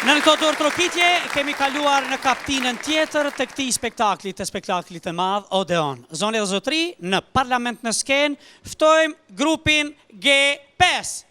Nën këto duartrokitje kemi kaluar në kaptinën tjetër të këtij spektakli, të spektaklit të madh Odeon. Zonja dhe zotërinj, në Parlament në skenë, ftojmë grupin G5.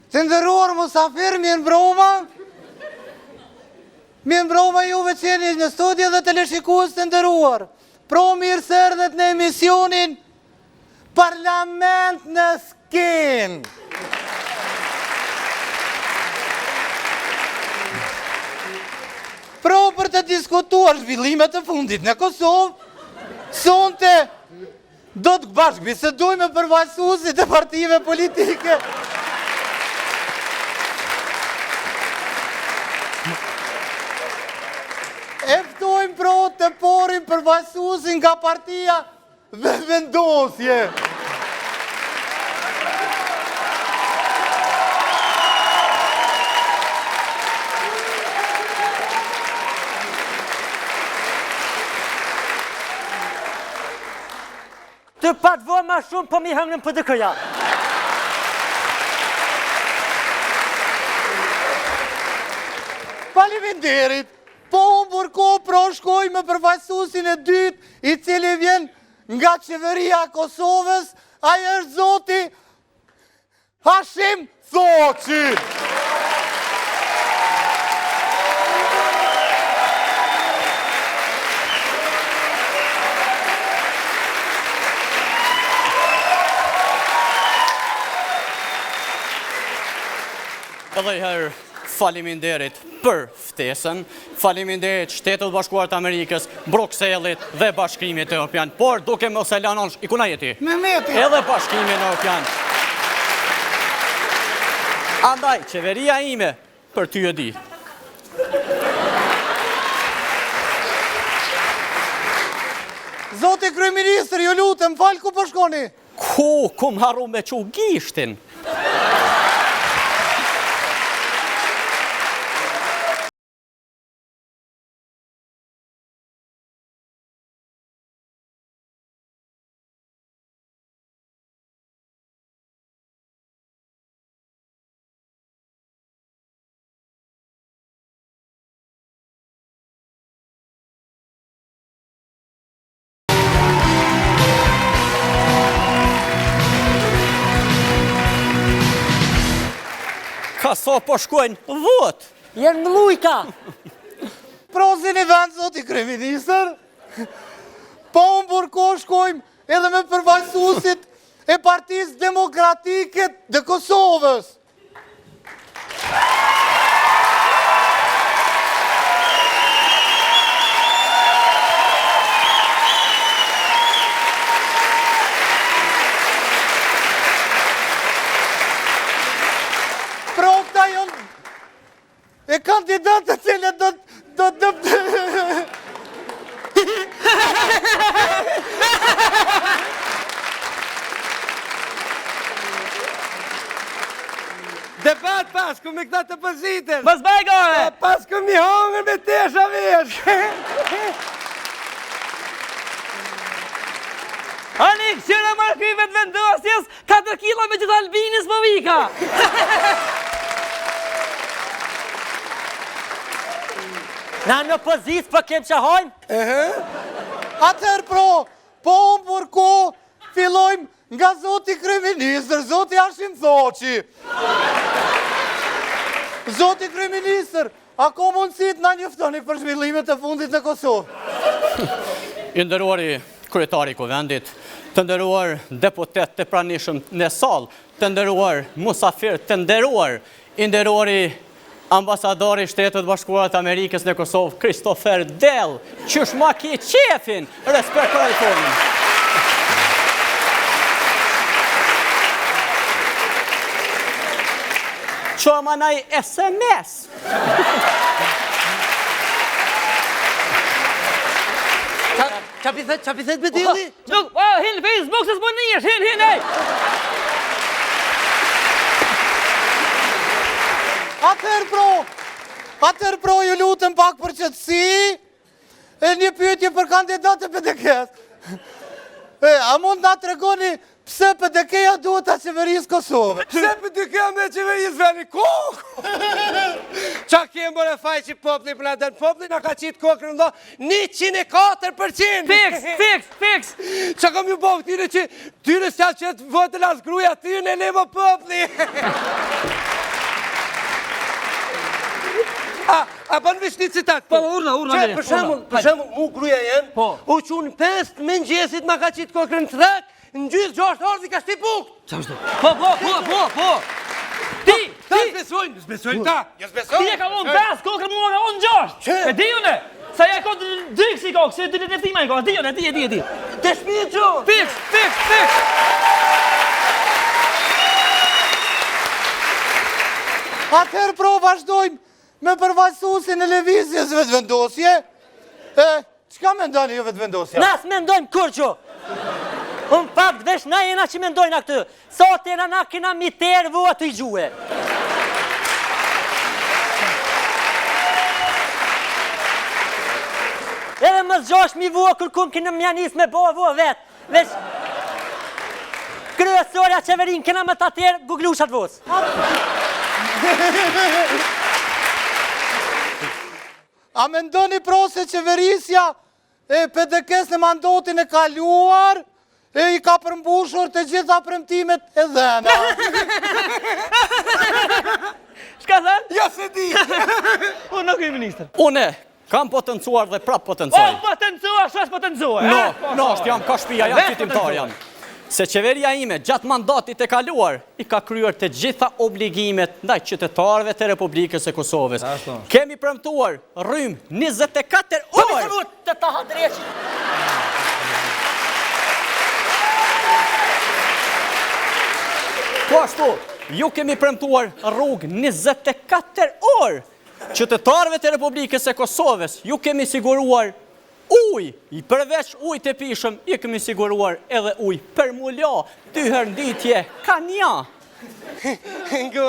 Të nderuar musafir, mirëmbrëma. Mirëmbrëma juve që jeni në studio dhe teleshikues të nderuar. Pro mirë se erdhët në emisionin Parlament në skenë. Pro për të diskutuar zhvillimet e fundit në Kosovë, sonte Do të bashkëbisedojmë me përfaqësuesit e partive politike. E ftojmë pro të parin përfaqësuesin nga partia Vetëvendosje. Të pat vo ma shumë, po m'i hëngrën PDK-ja. Faleminderit! Pa humbur kohë pro shkojmë me përfaqësuesin e dytë, i cili vjen nga qeveria e Kosovës, ai është zoti Hashim Thaçi! Edhe një herë faleminderit për ftesën, faleminderit Shteteve të Bashkuara të Amerikës, Brukselit dhe Bashkimit Europian, por duke mos e lënë anash, i kuna jeti? Mehmeti. Edhe Bashkimin Europian. Andaj, qeveria ime, për ty e di. Zoti kryeministër, ju lutem, fal ku po shkoni? Ku, kum harru me çu gishtin? Ka sa po shkojnë vot. Jenë në lujka. Pro zini vend, zoti kryeministër. Pa humbur kohë shkojmë edhe me përfaqësuesit e Partisë Demokratike të Kosovës. Pro këta janë e kandidatët të cilët do do do Debat pas, ku me këta të opozitës. Mos bëj gore. Pas ku mi hongër me tesha vesh. Ani, kqyre më ky Vetëvendosjes, 4 kilo me gjithë Albinës po vika. Na në opozitë po kem që hajmë? Ehe. Atëherë pro, pa humbur kohë, fillojmë nga zoti kryeministër, zoti Hashim Thaçi. Zoti kryeministër, a ka mundësi të na njoftoni për zhvillimet e fundit në Kosovë? I nderuari kryetari i Kuvendit, të nderuar deputetë të pranishëm në sallë, të nderuar musafirë të nderuar, i nderuari ambasadori i Shteteve të Bashkuara të Amerikës në Kosovë, Christopher Dell, qysh ma ki qefin, respekt për iPhone-in. Çoma naj SMS. Qa pi thet, qa pi thet Bedelli? Nuk, po, hin në Facebook se s'po nihesh, hin, hin, ej! Atëherë pro, Atëherë pro ju lutem pak për qetësi, e një pyetje për kandidatët e PDK-së. E, a mund na tregoni pse PDK-ja duhet ta qeverisë Kosovën? Pse PDK-ja me qeverisë venin? Kokë! Qa kemë bërë faj që popli për na dënë? Popli na ka qitë kokrën në dho 104%! Fiks, fiks, fiks! Qa kam ju bo këtyre që tyre s'ja qet votën as gruja tyne le mo popli! A, a bën veç një citat? Po, urdhno, urdhno, Që, për shembull, për shembull, mu gruja jem, Po. u çu në 5 të mëngjesit ma ka qitë kokrën në trak, në gjysë 6 orë i ka shti bukë. Po, po, po, po, po! Ti, Ta ti, s'besojnë, s'besojnë ta. Jo s'besojnë. ti e ka vonë 5 kokrë, mua ka vonë 6! Që? E di une! Sa ja ka dy kësi kokë, se dy letë i ka, e di une, e di, e di, e di. Dëshmi e gjo. Fiks, fiks, fiks! Atëherë pro vazhdojmë me përfaqësuesin e lëvizjes Vetëvendosje. E, çka mendoni ju Vetëvendosja? Na s'mendojmë kurgjo. Në fakt veç na jena që mendojna këtë. Sot jena na kena miter vu aty i gjue. Edhe më 6.000 vua kërkun kena mja nis me bo vua vetë. Veç kryesorja qeverin kena me ta tjerë guglushat vos. A mendoni pro se qeverisja e PDK-së në mandatin e kaluar e i ka përmbushur të gjitha premtimet e dhëna? Çka thënë? Jo se di. Unë nuk kryeministër. Une kam potencuar dhe prap potencoj. O, potencua, shash potencua. No, eh? Po, no, është jam ka shpia, jam Veç fitimtar potencua. jam. Se qeveria ime gjatë mandatit të kaluar i ka kryer të gjitha obligimet ndaj qytetarëve të Republikës së Kosovës. Kemi premtuar rrymë 24 Po orë. Të ta hadreqit. Po ashtu, ju kemi premtuar rrugë 24 orë. Qytetarëve të Republikës së Kosovës ju kemi siguruar ujë, i përveç ujë të pishëm, ju kemi siguruar edhe ujë për mu la, dy herë n'ditë, ka nja. Ngë,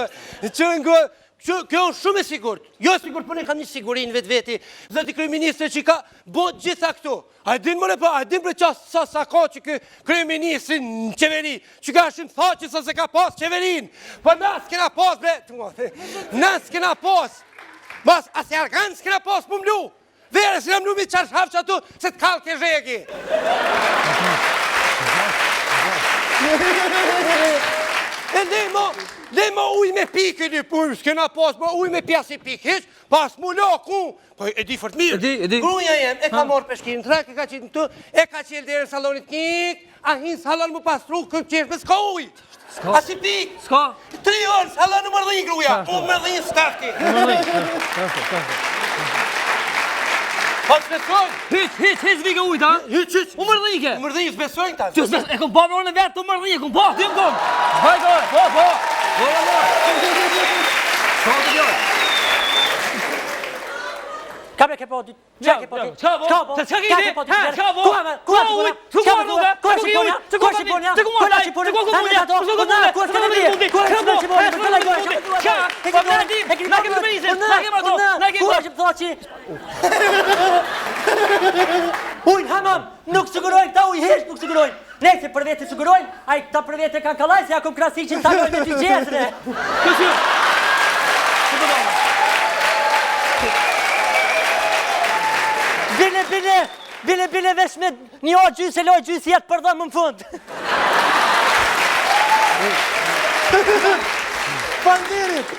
që ngë, që, kjo është shumë e sigurt. Jo e sigurt, po ne kam një siguri në vetveti. Zoti kryeministri që ka bo gjitha këto. A e din more po, a e din bre qa sa sa ka që ky kryeministri në qeveri, që ka Hashim Thaçi sa se ka pas qeverin. Po na s'kena pas bre, na s'kena pas. Mas as jargan s'kena pas mu mlu. Vere s'kena mlu mi çarshaf që aty se të kallë ke zhegi. E le mo, le mo ujë me pikë një punë, s'kena pas mo ujë me pi asi pikë hiç, pas mu la ku, po e di fort mirë. E di, e di. Gruaja jem e ka marrë peshkirin trak, e ka qitë në këtu, e ka qelë derën sallonit njik, a hin sallon mu pastru, këtë qeshme s'ka ujë. S'ka. Asi pikë. S'ka. Tri orë sallon u mërdhin gruaja, u mërdhin stafti. Po s'besojnë. Hiç, hiç, hiç vike ujt, ha? Hiç, hiç. U mërdhike. U mërdhin, s'besojnë ta. Ti s'bes, e kom pa me orën e vetë, u mërdhike, e kom pa, ti më kom. Hajde, po, po. Po, po, po. Po, të djallë. Ka bre ke po dy? Çka ke po ti? Çka po? Çka po? Se çka ke Ka ti? ke po ti? Ha, çka po? Ku ma? Ku Ku ma? ujt? Ku Ku ma? rruga? Ku Ku është ujt? Shqiponja? Ku Ku është Shqiponja? Ku Ku ma? është Shqiponja? Ku ku Ha, me ato? Ku ku Po na, ku është Ku Kennedy? Ku është Shqiponja? Ku është Shqiponja? Çka? E Po ke na di, e keni na kemi kryeministrin, Po na kemi ato, po na kemi Ku është Thaçi? Ujë hamam, nuk sigurojnë këta ujë hiç nuk sigurojnë. Nëse për vete sigurojnë, ai këta për vete kanë kallaj se ja kom krasiqin ta lojnë me dy gjezre. Kush? Bile, bile, bile, bile veç me një orë gjysë e lojë gjysë jetë për dhëmë në fund. Faleminderit.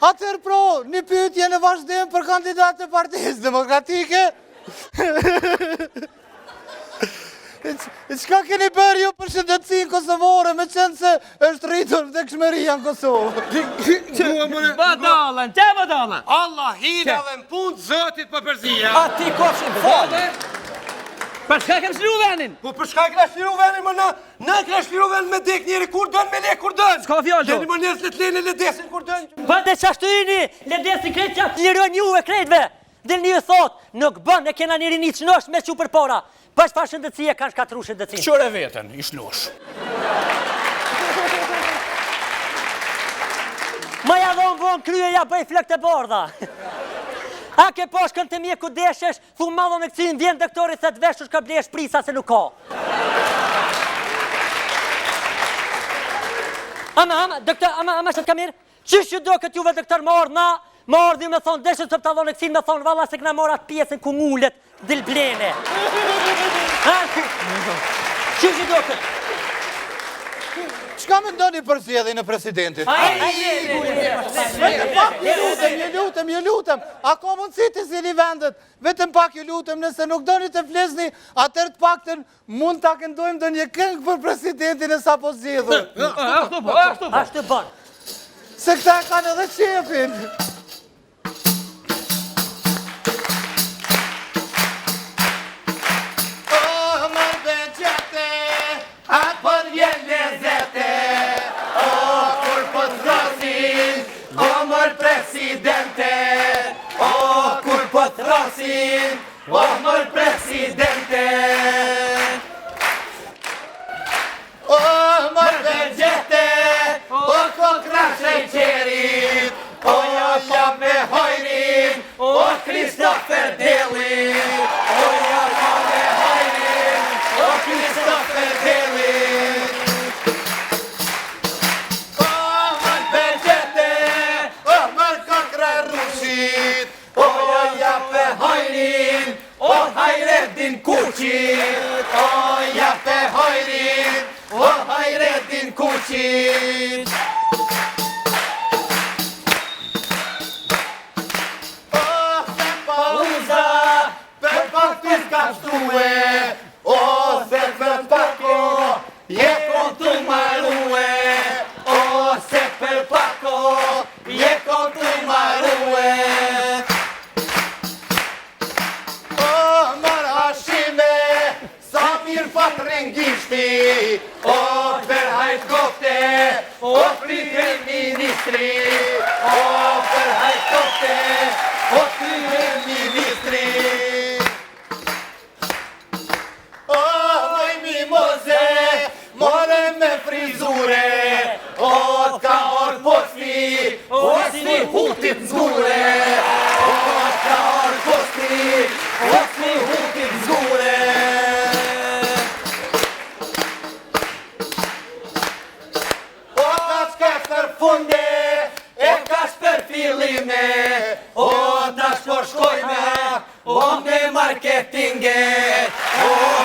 Atëherë pro, një pyetje në vazhdim për kandidatët e Partisë Demokratike. Çka keni bërë ju për shëndetësinë kosovore, me qenë se është rritur vdekshmëria në Kosovë? Badallën, që badallën? Allah hila dhe në punë Zotit për përzia. A ti kofshim falë. Për çka kem shliru venin? Po për shka kena shliru venin më na, na kena shliru venin me dek njeri kur dën, me le kur dën. S'ka fjalë, Leni më njerëz le të lene le desin kur dën. Po dhe qashtu ini, le desin krejt që të lirojnë juve krejtve. Del një thot, nuk bën, e kena një rini që nosh me qu për para. Për çfarë shëndetësie kanë shkatru shëndetësinë? Qëre veten, i shnosh. Ma ja dhonë vonë krye, ja bëj flokët e bardha. A ke po shkon te mjeku deshesh, thu ma dhonë këcin, vjen doktori, thët vesh shko ble shprica se nuk ka. Ama, ama, doktor, ama, ama, që të ka mirë? Qysh ju doket juve doktor me ardhë na, me ardhë ju me thonë, deshët të ta dhonë këcin, me thonë, valla se këna marrë atë pjesën ku ngulet, dil blene. Ha? Qysh ju doket? Çka mendoni për zgjedhjen e presidentit? Vetëm pak ju lutem, ju lutem, ju lutem. A ka mundësi të zini vendet? Vetëm pak ju lutem, nëse nuk doni të flisni, atëherë të paktën Mund ta këndojmë ndonjë këngë për presidentin e sapo zgjedhur. Ashtu po, ashtu po. Ashtu bën. Se këta e kanë edhe qefin. Oh, mër Bexhete, a po vjen lezete, oh, kur po t'thrasin, o mër presidente, oh, kur po t'thrasin, O mër presidente O mër Bexhete O kokrra sheqerit O ja me hajrin O Kristofer Delli O ja me hajrin O Kristofer Delli O mër Bexhete O mër kokrra rrushit O ja pe hajrin, o Hajredin Kuçit O ja pe hajrin, o Hajredin Kuçit O se pauza, për pak të s'ka shtue O se për pako, je kon tu marue O se për pako, Je kon tu marue O mër Hashime Sa mirë pat rrin gishti O për hajt kofte O kryeministri O për hajt kofte O kryeministri O moj mimoze, more me frizure, o t'ka ardh posti, o si hutit n'zgure, o t'ka ardh posti, o si hutit n'zgure. O tash ke përfunde, e tash për fillime, o tash po shkojme, o me marketinge, o.